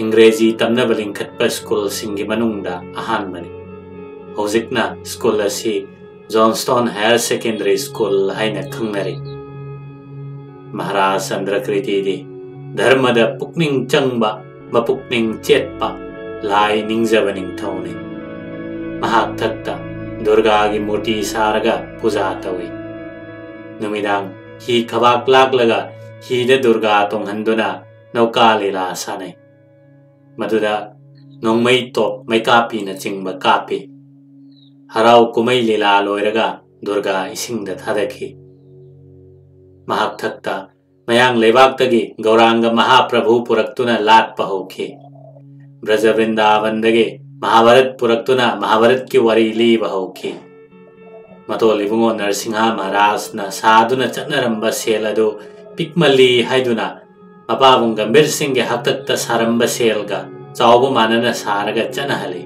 ꯏꯪꯒ꯭ꯔꯦꯖꯤ ꯇꯝꯅꯕ ꯂꯤꯡꯈꯠꯄ ꯁ꯭ꯀꯨꯜꯁꯤꯡꯒꯤ ꯃꯅꯨꯡꯗ ꯑꯍꯥꯟꯕꯅꯤ꯫ ꯍꯧꯖꯤꯛꯅ ꯁ꯭ꯀꯨꯜ ꯑꯁꯤ ꯖꯣꯟꯁꯇꯣꯟ ꯍꯥꯌꯔ ꯁꯦꯀꯦꯟꯗꯔꯤ ꯁ꯭ꯀꯨꯜ ꯍꯥꯏꯅ ꯈꯪꯅꯔꯤ꯫ ꯃꯍꯥꯔꯥꯖ ꯆꯟꯗ꯭ꯔꯀ꯭ꯔꯤꯇꯤꯗꯤ ꯙꯔꯃꯗ ꯄꯨꯛꯅꯤꯡ ꯆꯪꯕ, ꯃꯄꯨꯛꯅꯤꯡ ꯆꯦꯠꯄ, ꯂꯥꯏ ꯅꯤꯡꯖꯕ ꯅꯤꯡꯊꯧꯅꯤ꯫ ꯃꯍꯥꯛ ꯊꯛꯇ ꯗꯨꯔꯒꯥꯒꯤ ꯃꯨꯔꯇꯤ ꯁꯥꯔꯒ ꯄꯨꯖꯥ ꯇꯧꯏ꯫ ꯅꯨꯃꯤꯗꯥꯡ ꯍꯤ ꯈꯕꯥꯛ ꯂꯥꯛꯂꯒ ꯍꯤꯗ ꯗꯨꯔꯒꯥ ꯇꯣꯡꯍꯟꯗꯨꯅ ꯅꯧꯀꯥ ꯂꯤꯂꯥ ꯁꯥꯟꯅꯩ꯫ ꯃꯗꯨꯗ ꯅꯣꯡꯃꯩ ꯇꯣꯞ ꯃꯩꯀꯥꯞꯄꯤꯅꯆꯤꯡꯕ ꯀꯥꯞꯄꯤ꯫ ꯍꯔꯥꯎ ꯀꯨꯝꯍꯩ ꯂꯤꯂꯥ ꯂꯣꯏꯔꯒ ꯗꯨꯔꯒꯥ ꯏꯁꯤꯡꯗ ꯊꯥꯗꯈꯤ꯫ ꯃꯍꯥꯛ ꯊꯛꯇ ꯃꯌꯥꯡ ꯂꯩꯕꯥꯛꯇꯒꯤ ꯒꯧꯔꯥꯡꯒ ꯃꯍꯥꯄ꯭ꯔꯚꯨ ꯄꯨꯔꯛꯇꯨꯅ ꯂꯥꯠꯄ ꯍꯧꯈꯤ꯫ ꯕ꯭ꯔꯖ ꯕ꯭ꯔꯤꯟꯗꯥꯕꯟꯗꯒꯤ ꯃꯍꯥꯚꯥꯔꯠ ꯄꯨꯔꯛꯇꯨꯅ ꯃꯍꯥꯚꯥꯔꯠꯀꯤ ꯋꯥꯔꯤ ꯂꯤꯕ ꯍꯧꯈꯤ꯫ ꯃꯇꯣꯜ ꯏꯕꯨꯡꯉꯣ ꯅꯔꯁꯤꯡꯍ ꯃꯍꯥꯔꯥꯖꯅ ꯁꯥꯗꯨꯅ ꯆꯠꯅꯔꯝꯕ ꯁꯦꯜ ꯑꯗꯨ ꯄꯤꯛꯃꯜꯂꯤ ꯍꯥꯏꯗꯨꯅ ꯃꯄꯥꯕꯨꯡ ꯒꯝꯚꯤꯔ ꯁꯤꯡꯒꯤ ꯍꯥꯛꯇꯛꯇ ꯁꯥꯔꯝꯕ ꯁꯦꯜꯒ ꯆꯥꯎꯕ ꯃꯥꯟꯅꯅ ꯁꯥꯔꯒ ꯆꯠꯅꯍꯜꯂꯤ꯫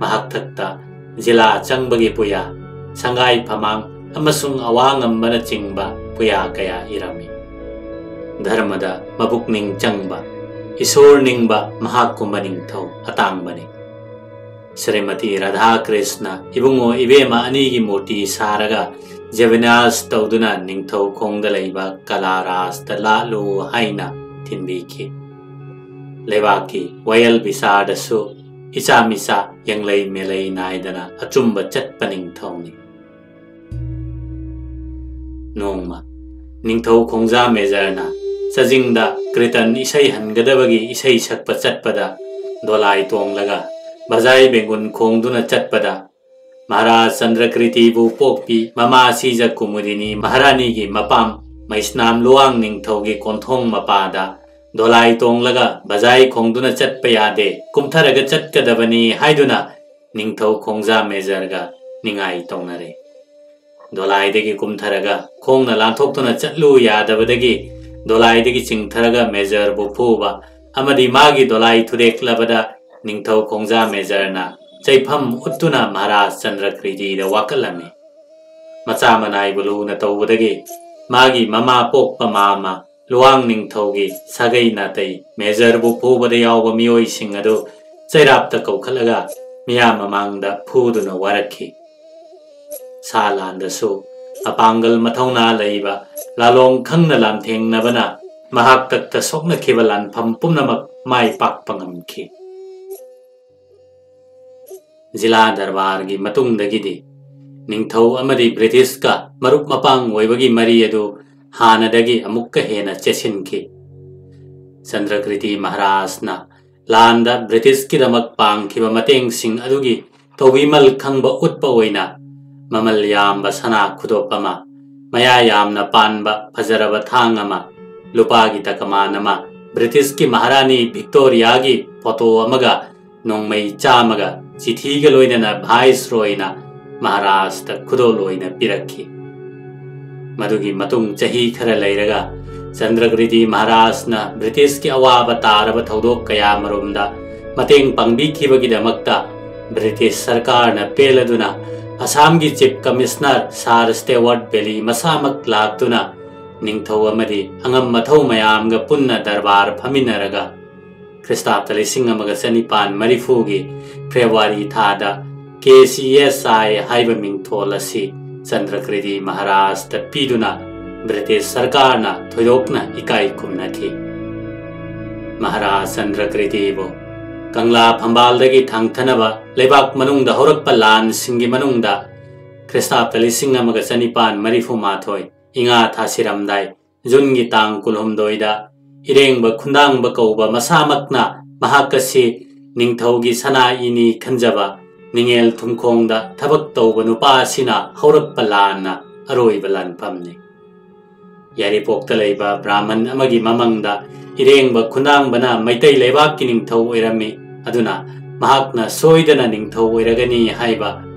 ꯃꯍꯥꯛꯊꯛꯇ ꯖꯤꯂꯥ ꯆꯪꯕꯒꯤ ꯄꯨꯌꯥ, ꯁꯪꯒꯥꯏ ꯐꯃꯥꯡ ꯑꯃꯁꯨꯡ ꯑꯋꯥꯡꯉꯝꯕꯅꯆꯤꯡꯕ ꯄꯨꯌꯥ ꯀꯌꯥ ꯏꯔꯝꯃꯤ꯫ ꯙꯔꯃꯗ ꯃꯕꯨꯛꯅꯤꯡ ꯆꯪꯕ, ꯏꯁꯣꯔ ꯅꯤꯡꯕ ꯃꯍꯥꯛꯀꯨꯝꯕ ꯅꯤꯡꯊꯧ ꯑꯇꯥꯡꯕꯅꯤ꯫ ꯁ꯭ꯔꯤꯃꯇꯤ ꯔꯥꯙꯥꯀ꯭ꯔꯤꯁꯅ ꯏꯕꯨꯡꯉꯣ ꯏꯕꯦꯝꯃ ꯑꯅꯤꯒꯤ ꯃꯨꯔꯇꯤ ꯁꯥꯔꯒ ꯖꯦꯕꯤꯅꯥꯁ ꯇꯧꯗꯨꯅ ꯅꯤꯡꯊꯧ ꯈꯣꯡꯗ ꯂꯩꯕ ꯀꯂꯥꯔꯥꯖꯇ ꯂꯥꯠꯂꯨ ꯍꯥꯏꯅ ꯊꯤꯟꯕꯤꯈꯤ꯫ ꯂꯩꯕꯥꯛꯀꯤ ꯋꯥꯌꯦꯜ ꯕꯤꯆꯥꯔꯗꯁꯨ ꯏꯆꯥ ꯃꯤꯆꯥ ꯌꯦꯡꯂꯩ ꯃꯦꯂꯩ ꯅꯥꯏꯗꯅ ꯑꯆꯨꯝꯕ ꯆꯠꯄ ꯅꯤꯡꯊꯧꯅꯤ꯫ ꯅꯣꯡꯃ ꯅꯤꯡꯊꯧ ꯈꯣꯡꯖꯥ ꯃꯦꯖꯔꯅ ꯆꯖꯤꯡꯗ ꯀ꯭ꯔꯤꯇꯟ ꯏꯁꯩ ꯍꯟꯒꯗꯕꯒꯤ ꯏꯁꯩ ꯁꯛꯄ ꯆꯠꯄꯗ ꯗꯣꯂꯥꯏ ꯇꯣꯡꯂꯒ ꯕꯖꯥꯏ ꯕꯦꯡꯒꯨꯟ ꯈꯣꯡꯗꯨꯅ ꯆꯠꯄꯗ ꯃꯍꯥꯔꯥꯖ ꯆꯟꯗ꯭ꯔꯀ꯭ꯔꯤꯇꯤꯕꯨ ꯄꯣꯛꯄꯤ ꯃꯃꯥ ꯁꯤꯖ ꯀꯨꯃꯨꯗꯤꯅꯤ ꯃꯍꯥꯔꯥꯅꯤꯒꯤ ꯃꯄꯥꯝ ꯃꯩꯁꯅꯥꯝ ꯂꯨꯋꯥꯡ ꯅꯤꯡꯊꯧꯒꯤ ꯀꯣꯟꯊꯣꯡ ꯃꯄꯥꯗ ꯗꯣꯂꯥꯏ ꯇꯣꯡꯂꯒ ꯕꯖꯥꯏ ꯈꯣꯡꯗꯨꯅ ꯆꯠꯄ ꯌꯥꯗꯦ, ꯀꯨꯝꯊꯔꯒ ꯆꯠꯀꯗꯕꯅꯤ ꯍꯥꯏꯗꯨꯅ ꯅꯤꯡꯊꯧ ꯈꯣꯡꯖꯥ ꯃꯦꯖꯔꯒ ꯅꯤꯡꯉꯥꯏ ꯇꯧꯅꯔꯦ꯫ ꯗꯣꯂꯥꯏꯗꯒꯤ ꯀꯨꯝꯊꯔꯒ ꯈꯣꯡꯅ ꯂꯥꯟꯊꯣꯛꯇꯨꯅ ꯆꯠꯂꯨ ꯌꯥꯗꯕꯗꯒꯤ ꯗꯣꯂꯥꯏꯗꯒꯤ ꯆꯤꯡꯊꯔꯒ ꯃꯦꯖꯔꯕꯨ ꯐꯨꯕ ꯑꯃꯗꯤ ꯃꯥꯒꯤ ꯗꯣꯂꯥꯏ ꯊꯨꯗꯦꯛꯂꯕꯗ ꯅꯤꯡꯊꯧ ꯈꯣꯡꯖꯥ ꯃꯦꯖꯔꯅ ꯆꯩꯐꯝ ꯎꯠꯇꯨꯅ ꯃꯍꯥꯔꯥꯖ ꯆꯟꯗ꯭ꯔꯀ꯭ꯔꯤꯇꯤꯗ ꯋꯥꯀꯠꯂꯝꯃꯤ꯫ ꯃꯆꯥ ꯃꯅꯥꯏꯕꯨ ꯂꯨꯅ ꯇꯧꯕꯗꯒꯤ ꯃꯥꯒꯤ ꯃꯃꯥ ꯄꯣꯛꯄ ꯃꯥꯃ ꯂꯨꯋꯥꯡ ꯅꯤꯡꯊꯧꯒꯤ ꯁꯥꯒꯩ ꯅꯥꯇꯩ ꯃꯦꯖꯔꯕꯨ ꯐꯨꯕꯗ ꯌꯥꯎꯕ ꯃꯤꯑꯣꯏꯁꯤꯡ ꯑꯗꯨ ꯆꯩꯔꯥꯞꯇ ꯀꯧꯈꯠꯂꯒ ꯃꯤꯌꯥꯝ ꯃꯃꯥꯡꯗ ꯐꯨꯗꯨꯅ ꯋꯥꯔꯛꯈꯤ꯫ ꯁꯥ ꯂꯥꯟꯗꯁꯨ ꯑꯄꯥꯡꯒꯜ ꯃꯊꯧꯅꯥ ꯂꯩꯕ ꯂꯥꯂꯣꯡ ꯈꯪꯅ ꯂꯥꯟꯊꯦꯡꯅꯕꯅ ꯃꯍꯥꯛꯇꯛꯇ ꯁꯣꯛꯅꯈꯤꯕ ꯂꯥꯟꯐꯝ ꯄꯨꯝꯅꯃꯛ ꯃꯥꯏ ꯄꯥꯛꯄ ꯉꯝꯈꯤ꯫ ꯖꯤꯂꯥ ꯗꯔꯕꯥꯔꯒꯤ ꯃꯇꯨꯡꯗꯒꯤꯗꯤ ꯅꯤꯡꯊꯧ ꯑꯃꯗꯤ ꯕ꯭ꯔꯤꯇꯤꯁꯀ ꯃꯔꯨꯞ ꯃꯄꯥꯡ ꯑꯣꯏꯕꯒꯤ ꯃꯔꯤ ꯑꯗꯨ ꯍꯥꯟꯅꯗꯒꯤ ꯑꯃꯨꯛꯀ ꯍꯦꯟꯅ ꯆꯦꯠꯁꯤꯟꯈꯤ꯫ ꯆꯟꯗ꯭ꯔꯀ꯭ꯔꯤꯇꯤ ꯃꯍꯥꯔꯥꯖꯅ ꯂꯥꯟꯗ ꯕ꯭ꯔꯤꯇꯤꯁꯀꯤꯗꯃꯛ ꯄꯥꯡꯈꯤꯕ ꯃꯇꯦꯡꯁꯤꯡ ꯑꯗꯨꯒꯤ ꯇꯧꯕꯤꯃꯜ ꯈꯪꯕ ꯎꯠꯄ ꯑꯣꯏꯅ ꯃꯃꯜ ꯌꯥꯝꯕ ꯁꯅꯥ ꯈꯨꯗꯣꯞ ꯑꯃ, ꯃꯌꯥ ꯌꯥꯝꯅ ꯄꯥꯟꯕ ꯐꯖꯔꯕ ꯊꯥꯡ ꯑꯃ, ꯂꯨꯄꯥꯒꯤ ꯇꯀꯃꯥꯟ ꯑꯃ, ꯕ꯭ꯔꯤꯇꯤꯁꯀꯤ ꯃꯍꯥꯔꯥꯅꯤ ꯚꯤꯛꯇꯣꯔꯤꯌꯥꯒꯤ ꯐꯣꯇꯣ ꯑꯃꯒ ꯅꯣꯡꯃꯩ ꯆꯥꯝꯃꯒ ꯆꯤꯊꯤꯒ ꯂꯣꯏꯅꯅ ꯚꯥꯏꯁꯔꯣꯏꯅ ꯃꯍꯥꯔꯥꯖꯇ ꯈꯨꯗꯣꯜ ꯑꯣꯏꯅ ꯄꯤꯔꯛꯈꯤ꯫ ꯃꯗꯨꯒꯤ ꯃꯇꯨꯡ ꯆꯍꯤ ꯈꯔ ꯂꯩꯔꯒ ꯆꯟꯗ꯭ꯔꯀ꯭ꯔꯤꯇꯤ ꯃꯍꯥꯔꯥꯖꯅ ꯕ꯭ꯔꯤꯇꯤꯁꯀꯤ ꯑꯋꯥꯕ ꯇꯥꯔꯕ ꯊꯧꯗꯣꯛ ꯀꯌꯥꯃꯔꯨꯝꯗ ꯃꯇꯦꯡ ꯄꯥꯡꯕꯤꯈꯤꯕꯒꯤꯗꯃꯛꯇ ꯕ꯭ꯔꯤꯇꯤꯁ ꯁꯔꯀꯥꯔꯅ ꯄꯦꯜꯂꯗꯨꯅ ꯑꯁꯥꯝꯒꯤ ꯆꯤꯐ ꯀꯃꯤꯁꯅꯔ ꯁꯥꯔ ꯁ꯭ꯇꯦꯋꯥꯔꯠ ꯕꯦꯂꯤ ꯃꯁꯥꯃꯛ ꯂꯥꯛꯇꯨꯅ ꯅꯤꯡꯊꯧ ꯑꯃꯗꯤ ꯑꯉꯝ ꯑꯊꯧ ꯃꯌꯥꯝꯒ ꯄꯨꯟꯅ ꯗꯔꯕꯥꯔ ꯐꯝꯃꯤꯟꯅꯔꯒ ꯈ꯭ꯔꯤꯁꯇꯥꯕꯇ ꯂꯤꯁꯤꯡ ꯑꯃꯒ ꯆꯅꯤꯄꯥꯟ ꯃꯔꯤꯐꯨꯒꯤ ꯐꯦꯕ꯭ꯔꯨꯋꯥꯔꯤ ꯊꯥꯗ ꯀꯦ ꯁꯤ ꯑꯦꯁ ꯑꯥꯏ ꯍꯥꯏꯕ ꯃꯤꯡꯊꯣꯜ ꯑꯁꯤ ꯆꯟꯗ꯭ꯔꯀ꯭ꯔꯤꯇꯤ ꯃꯍꯥꯔꯥꯖꯇ ꯄꯤꯗꯨꯅ ꯕ꯭ꯔꯤꯇꯤꯁ ꯁꯔꯀꯥꯔꯅ ꯊꯣꯏꯗꯣꯛꯅ ꯏꯀꯥꯏ ꯈꯨꯝꯅꯈꯤ꯫ ꯃꯍꯥꯔꯥꯖ ꯆꯟꯗ꯭ꯔꯀ꯭ꯔꯤꯇꯤꯕꯨ ꯀꯪꯂꯥ ꯐꯝꯕꯥꯜꯗꯒꯤ ꯊꯥꯡꯊꯅꯕ ꯂꯩꯕꯥꯛ ꯃꯅꯨꯡꯗ ꯍꯧꯔꯛꯄ ꯂꯥꯟꯁꯤꯡꯒꯤ ꯃꯅꯨꯡꯗ ꯈ꯭ꯔꯤꯁꯇꯥꯕꯇ ꯂꯤꯁꯤꯡ ꯑꯃꯒ ꯆꯅꯤꯄꯥꯟ ꯃꯔꯤꯐꯨ ꯃꯥꯊꯣꯏ ꯏꯉꯥ ꯊꯥꯁꯤꯔꯝꯗꯥꯏ ꯖꯨꯟꯒꯤ ꯇꯥꯡ ꯀꯨꯟꯍꯨꯝꯗꯣꯏꯗ ꯏꯔꯦꯡꯕ ꯈꯨꯟꯗꯥꯡꯕ ꯀꯧꯕ ꯃꯁꯥꯃꯛꯅ ꯃꯍꯥꯛ ꯑꯁꯤ ꯅꯤꯡꯊꯧꯒꯤ ꯁꯅꯥ ꯏꯅꯤ ꯈꯟꯖꯕ ꯅꯤꯡꯉꯦꯜ ꯊꯨꯝꯈꯣꯡꯗ ꯊꯕꯛ ꯇꯧꯕ ꯅꯨꯄꯥ ꯑꯁꯤꯅ ꯍꯧꯔꯛꯄ ꯂꯥꯟꯅ ꯑꯔꯣꯏꯕ ꯂꯥꯟꯐꯝꯅꯤ꯫ ꯌꯥꯏꯔꯤꯄꯣꯛꯇ ꯂꯩꯕ ꯕ꯭ꯔꯥꯍꯃꯟ ꯑꯃꯒꯤ ꯃꯃꯪꯗ ꯏꯔꯦꯡꯕ ꯈꯨꯟꯗꯥꯡꯕꯅ ꯃꯩꯇꯩ ꯂꯩꯕꯥꯛꯀꯤ ꯅꯤꯡꯊꯧ ꯑꯣꯏꯔꯝꯃꯤ꯫ ꯑꯗꯨꯅ ꯃꯍꯥꯛꯅ ꯁꯣꯏꯗꯅ ꯅꯤꯡꯊꯧ ꯑꯣꯏꯔꯒꯅꯤ ꯍꯥꯏꯕ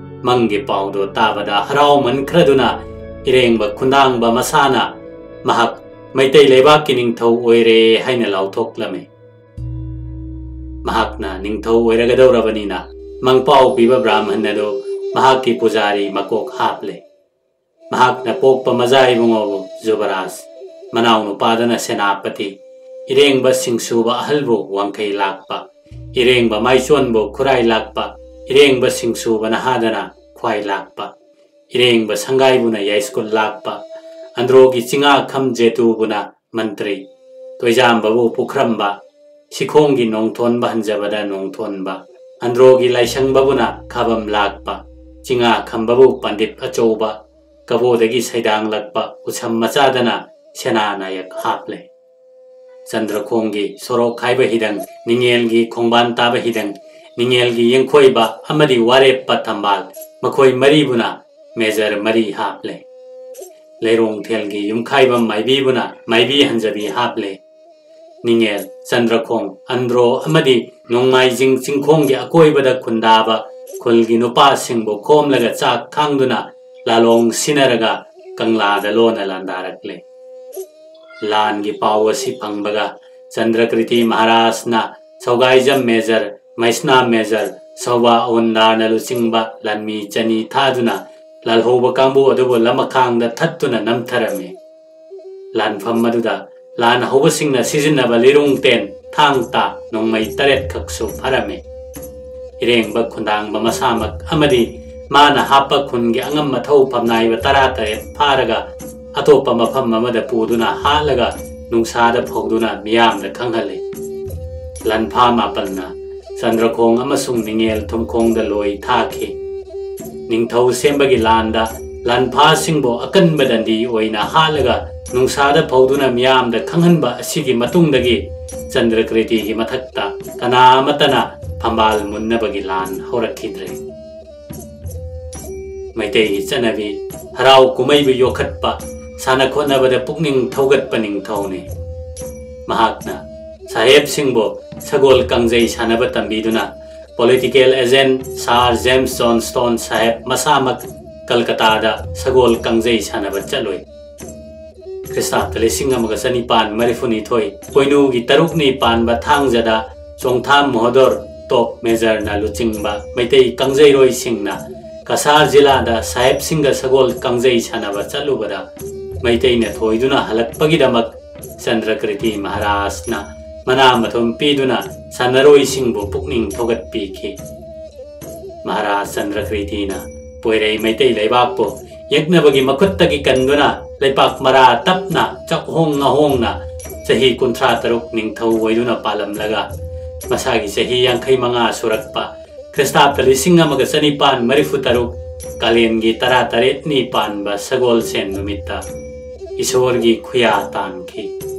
ꯃꯪꯒꯤ ꯄꯥꯎꯗꯣ ꯇꯥꯕꯗ ꯍꯔꯥꯎꯃꯟꯈ꯭ꯔꯗꯨꯅ ꯏꯔꯦꯡꯕ ꯈꯨꯟꯗꯥꯡꯕ ꯃꯁꯥꯅ ꯃꯍꯥꯛ ꯃꯩꯇꯩ ꯂꯩꯕꯥꯛꯀꯤ ꯅꯤꯡꯊꯧ ꯑꯣꯏꯔꯦ ꯍꯥꯏꯅ ꯂꯥꯎꯊꯣꯛꯂꯝꯃꯤ꯫ ꯃꯍꯥꯛꯅ ꯅꯤꯡꯊꯧ ꯑꯣꯏꯔꯒꯗꯧꯔꯕꯅꯤꯅ ꯃꯪꯄꯥꯎ ꯄꯤꯕ ꯕ꯭ꯔꯥꯍꯃꯟ ꯑꯗꯨ ꯃꯍꯥꯛꯀꯤ ꯄꯨꯖꯥꯔꯤ ꯃꯀꯣꯛ ꯍꯥꯞꯂꯦ꯫ ꯃꯍꯥꯛꯅ ꯄꯣꯛꯄ ꯃꯖꯥ ꯏꯕꯨꯡꯉꯣꯕꯨ ꯖꯨꯕꯔꯥꯖ, ꯃꯅꯥꯎ ꯅꯨꯄꯥꯗꯅ ꯁꯦꯅꯥꯄꯇꯤ, ꯏꯔꯦꯡꯕ ꯁꯤꯡꯁꯨꯕ ꯑꯍꯜꯕꯨ ꯋꯥꯡꯈꯩ ꯂꯥꯛꯄ, ꯏꯔꯦꯡꯕ ꯃꯥꯏꯆꯣꯟꯕꯨ ꯈꯨꯔꯥꯏ ꯂꯥꯛꯄ, ꯏꯔꯦꯡꯕ ꯁꯤꯡꯁꯨꯕ ꯅꯍꯥꯗꯅ ꯈ꯭ꯋꯥꯏ ꯂꯥꯛꯄ, ꯏꯔꯦꯡꯕ ꯁꯪꯒꯥꯏꯕꯨꯅ ꯌꯥꯏꯁ꯭ꯀꯨꯜ ꯂꯥꯛꯄ, ꯑꯟꯗ꯭ꯔꯣꯒꯤ ꯆꯤꯡꯉꯥꯈꯝ ꯖꯦꯇꯨꯕꯨꯅ ꯃꯟꯇ꯭ꯔꯤ, ꯇꯣꯏꯖꯥꯝꯕꯕꯨ ꯄꯨꯈ꯭ꯔꯝꯕ, ꯁꯤꯈꯣꯡꯒꯤ ꯅꯣꯡꯊꯣꯟꯕ ꯍꯟꯖꯕꯗ ꯅꯣꯡꯊꯣꯟꯕ, ꯑꯟꯗ꯭ꯔꯣꯒꯤ ꯂꯥꯏꯁꯪꯕꯕꯨꯅ ꯈꯥꯕꯝ ꯂꯥꯛꯄ, ꯆꯤꯡꯉꯥꯈꯝꯕꯕꯨ ꯄꯟꯗꯤꯠ ꯑꯆꯧꯕ, ꯀꯕꯣꯗꯒꯤ ꯁꯩꯗꯥꯡꯂꯛꯄ ꯎꯁꯝ ꯃꯆꯥꯗꯅ ꯁꯦꯅꯥ ꯅꯥꯌꯛ ꯍꯥꯞꯂꯦ꯫ ꯆꯟꯗ꯭ꯔꯈꯣꯡꯒꯤ ꯁꯣꯔꯣꯛ ꯍꯥꯏꯕ ꯍꯤꯗꯪ, ꯅꯤꯡꯉꯦꯜꯒꯤ ꯈꯣꯡꯕꯥꯟ ꯇꯥꯕ ꯍꯤꯗꯪ, ꯅꯤꯡꯉꯦꯜꯒꯤ ꯌꯦꯡꯈꯣꯏꯕ ꯑꯃꯗꯤ ꯋꯥꯔꯦꯞꯄ ꯊꯝꯕꯥꯜ, ꯃꯈꯣꯏ ꯃꯔꯤꯕꯨꯅ ꯃꯦꯖꯔ ꯃꯔꯤ ꯍꯥꯞꯂꯦ꯫ ꯂꯩꯔꯣꯡꯊꯦꯜꯒꯤ ꯌꯨꯝꯈꯥꯏꯕꯝ ꯃꯥꯏꯕꯤꯕꯨꯅ ꯃꯥꯏꯕꯤ ꯍꯟꯖꯕꯤ ꯍꯥꯞꯂꯦ꯫ ꯅꯤꯡꯉꯦꯜ, ꯆꯟꯗ꯭ꯔꯈꯣꯡ, ꯑꯟꯗ꯭ꯔꯣ ꯑꯃꯗꯤ ꯅꯣꯡꯃꯥꯏꯖꯤꯡ ꯆꯤꯡꯈꯣꯡꯒꯤ ꯑꯀꯣꯏꯕꯗ ꯈꯨꯟꯗꯥꯕ ꯈꯨꯜꯒꯤ ꯅꯨꯄꯥꯁꯤꯡꯕꯨ ꯈꯣꯝꯂꯒ ꯆꯥꯛ ꯈꯥꯡꯗꯨꯅ ꯂꯥꯂꯣꯡ ꯁꯤꯟꯅꯔꯒ ꯀꯪꯂꯥꯗ ꯂꯣꯟꯅ ꯂꯥꯟꯗꯥꯔꯛꯂꯦ꯫ ꯂꯥꯟꯒꯤ ꯄꯥꯎ ꯑꯁꯤ ꯐꯪꯕꯒ ꯆꯟꯗ꯭ꯔꯀ꯭ꯔꯤꯇꯤ ꯃꯍꯥꯔꯥꯖꯅ ꯁꯧꯒꯥꯏꯖꯝ ꯃꯦꯖꯔ, ꯃꯩꯁꯅꯥ ꯃꯦꯖꯔ, ꯁꯧꯕꯥ ꯑꯋꯨꯟꯗꯥꯔꯅ ꯂꯨꯆꯤꯡꯕ ꯂꯥꯟꯃꯤ ꯆꯅꯤ ꯊꯥꯗꯨꯅ ꯂꯥꯜꯍꯧꯕ ꯀꯥꯡꯕꯨ ꯑꯗꯨꯕꯨ ꯂꯃꯈꯥꯡꯗ ꯊꯠꯇꯨꯅ ꯅꯝꯊꯔꯝꯃꯤ꯫ ꯂꯥꯟꯐꯝ ꯑꯗꯨꯗ ꯂꯥꯟ ꯍꯧꯕꯁꯤꯡꯅ ꯁꯤꯖꯤꯟꯅꯕ ꯂꯤꯔꯨꯡ ꯇꯦꯟ, ꯊꯥꯡ ꯇꯥ, ꯅꯣꯡꯃꯩ ꯇꯔꯦꯠ ꯈꯛꯁꯨ ꯐꯔꯝꯃꯤ꯫ ꯏꯔꯦꯡꯕ ꯈꯨꯟꯗꯥꯡꯕ ꯃꯁꯥꯃꯛ ꯑꯃꯗꯤ ꯃꯥꯅ ꯍꯥꯞꯄ ꯈꯨꯟꯒꯤ ꯑꯉꯝ ꯑꯊꯧ ꯐꯝꯅꯥꯏꯕ ꯇꯔꯥ ꯇꯔꯦꯠ ꯐꯥꯔꯒ ꯑꯇꯣꯞꯄ ꯃꯐꯝ ꯑꯃꯗ ꯄꯨꯗꯨꯅ ꯍꯥꯠꯂꯒ ꯅꯨꯡꯁꯥꯗ ꯐꯧꯗꯨꯅ ꯃꯤꯌꯥꯝꯗ ꯈꯪꯍꯜꯂꯤ꯫ ꯂꯥꯟꯐꯥ ꯃꯥꯄꯜꯅ ꯆꯟꯗ꯭ꯔꯈꯣꯡ ꯑꯃꯁꯨꯡ ꯅꯤꯡꯉꯦꯜ ꯊꯨꯝꯈꯣꯡꯗ ꯂꯣꯏ ꯊꯥꯈꯤ꯫ ꯅꯤꯡꯊꯧ ꯁꯦꯝꯕꯒꯤ ꯂꯥꯟꯗ ꯂꯥꯟꯐꯥꯁꯤꯡꯕꯨ ꯑꯀꯟꯕ ꯗꯟꯗꯤ ꯑꯣꯏꯅ ꯍꯥꯠꯂꯒ ꯅꯨꯡꯁꯥꯗ ꯐꯧꯗꯨꯅ ꯃꯤꯌꯥꯝꯗ ꯈꯪꯍꯟꯕ ꯑꯁꯤꯒꯤ ꯃꯇꯨꯡꯗꯒꯤ ꯆꯟꯗ꯭ꯔꯀ꯭ꯔꯤꯇꯤꯒꯤ ꯃꯊꯛꯇ ꯀꯅꯥ ꯑꯃꯠꯇꯅ ꯐꯝꯕꯥꯜ ꯃꯨꯟꯅꯕꯒꯤ ꯂꯥꯟ ꯍꯧꯔꯛꯈꯤꯗ꯭ꯔꯦ꯫ ꯃꯩꯇꯩꯒꯤ ꯆꯠꯅꯕꯤ ꯍꯔꯥꯎ ꯀꯨꯝꯍꯩꯕꯨ ꯌꯣꯛꯈꯠꯄ, ꯁꯥꯟꯅ ꯈꯣꯠꯅꯕꯗ ꯄꯨꯛꯅꯤꯡ ꯊꯧꯒꯠꯄ ꯅꯤꯡꯊꯧꯅꯤ꯫ ꯃꯍꯥꯛꯅ ꯁꯥꯍꯦꯕꯁꯤꯡꯕꯨ ꯁꯒꯣꯜ ꯀꯥꯡꯖꯩ ꯁꯥꯟꯅꯕ ꯇꯝꯕꯤꯗꯨꯅ political agent Sir James Johnstone ꯁꯥꯍꯦꯕ ꯃꯁꯥꯃꯛ ꯀꯜꯀꯇꯥꯗ ꯁꯒꯣꯜ ꯀꯥꯡꯖꯩ ꯁꯥꯟꯅꯕ ꯆꯠꯂꯨꯏ꯫ ꯈ꯭ꯔꯤꯁꯇꯥꯕꯗ ꯂꯤꯁꯤꯡ ꯑꯃꯒ ꯆꯅꯤꯄꯥꯟ ꯃꯔꯤꯐꯨꯅꯤꯊꯣꯏ ꯄꯣꯏꯅꯨꯒꯤ ꯇꯔꯨꯛꯅꯤ ꯄꯥꯟꯕ ꯊꯥꯡꯖꯗ ꯆꯣꯡꯊꯥꯝ ꯃꯣꯍꯣꯗꯣꯔ ꯇꯣꯞ ꯃꯦꯖꯔꯅ ꯂꯨꯆꯤꯡꯕ ꯃꯩꯇꯩ ꯀꯥꯡꯖꯩꯔꯣꯏꯁꯤꯡꯅ ꯀꯁꯥꯔ ꯖꯤꯂꯥꯗ ꯁꯥꯍꯦꯕꯁꯤꯡꯒ ꯁꯒꯣꯜ ꯀꯥꯡꯖꯩ ꯁꯥꯟꯅꯕ ꯆꯠꯂꯨꯕꯗ ꯃꯩꯇꯩꯅ ꯊꯣꯏꯗꯨꯅ ꯍꯜꯂꯛꯄꯒꯤꯗꯃꯛ ꯆꯟꯗ꯭ꯔꯀ꯭ꯔꯤꯇꯤ ꯃꯍꯥꯔꯥꯖꯅ ꯃꯅꯥ ꯃꯊꯨꯝ ꯄꯤꯗꯨꯅ ꯁꯥꯟꯅꯔꯣꯏꯁꯤꯡꯕꯨ ꯄꯨꯛꯅꯤꯡ ꯊꯧꯒꯠꯄꯤꯈꯤ꯫ ꯃꯍꯥꯔꯥꯖ ꯆꯟꯗ꯭ꯔꯀ꯭ꯔꯤꯇꯤꯅ ꯄꯣꯏꯔꯩ ꯃꯩꯇꯩ ꯂꯩꯕꯥꯛꯄꯨ ꯌꯦꯛꯅꯕꯒꯤ ꯃꯈꯨꯠꯇꯒꯤ ꯀꯟꯗꯨꯅ ꯂꯩꯄꯥꯛ ꯃꯔꯥ ꯇꯞꯅ ꯆꯥꯛꯍꯣꯡ ꯉꯥꯍꯣꯡꯅ ꯆꯍꯤ ꯀꯨꯟꯊ꯭ꯔꯥ ꯇꯔꯨꯛ ꯅꯤꯡꯊꯧ ꯑꯣꯏꯗꯨꯅ ꯄꯥꯜꯂꯝꯂꯒ ꯃꯁꯥꯒꯤ ꯆꯍꯤ ꯌꯥꯡꯈꯩ ꯃꯉꯥ ꯁꯨꯔꯛꯄ ꯈ꯭ꯔꯤꯁꯇꯥꯕꯗ ꯂꯤꯁꯤꯡ ꯑꯃꯒ ꯆꯅꯤꯄꯥꯟ ꯃꯔꯤꯐꯨ ꯇꯔꯨꯛ ꯀꯥꯂꯦꯟꯒꯤ ꯇꯔꯥ ꯇꯔꯦꯠꯅꯤ ꯄꯥꯟꯕ ꯁꯒꯣꯜꯁꯦꯟ ꯅꯨꯃꯤꯠꯇ ꯏꯁꯣꯔꯒꯤ ꯈꯨꯌꯥ ꯇꯥꯟꯈꯤ꯫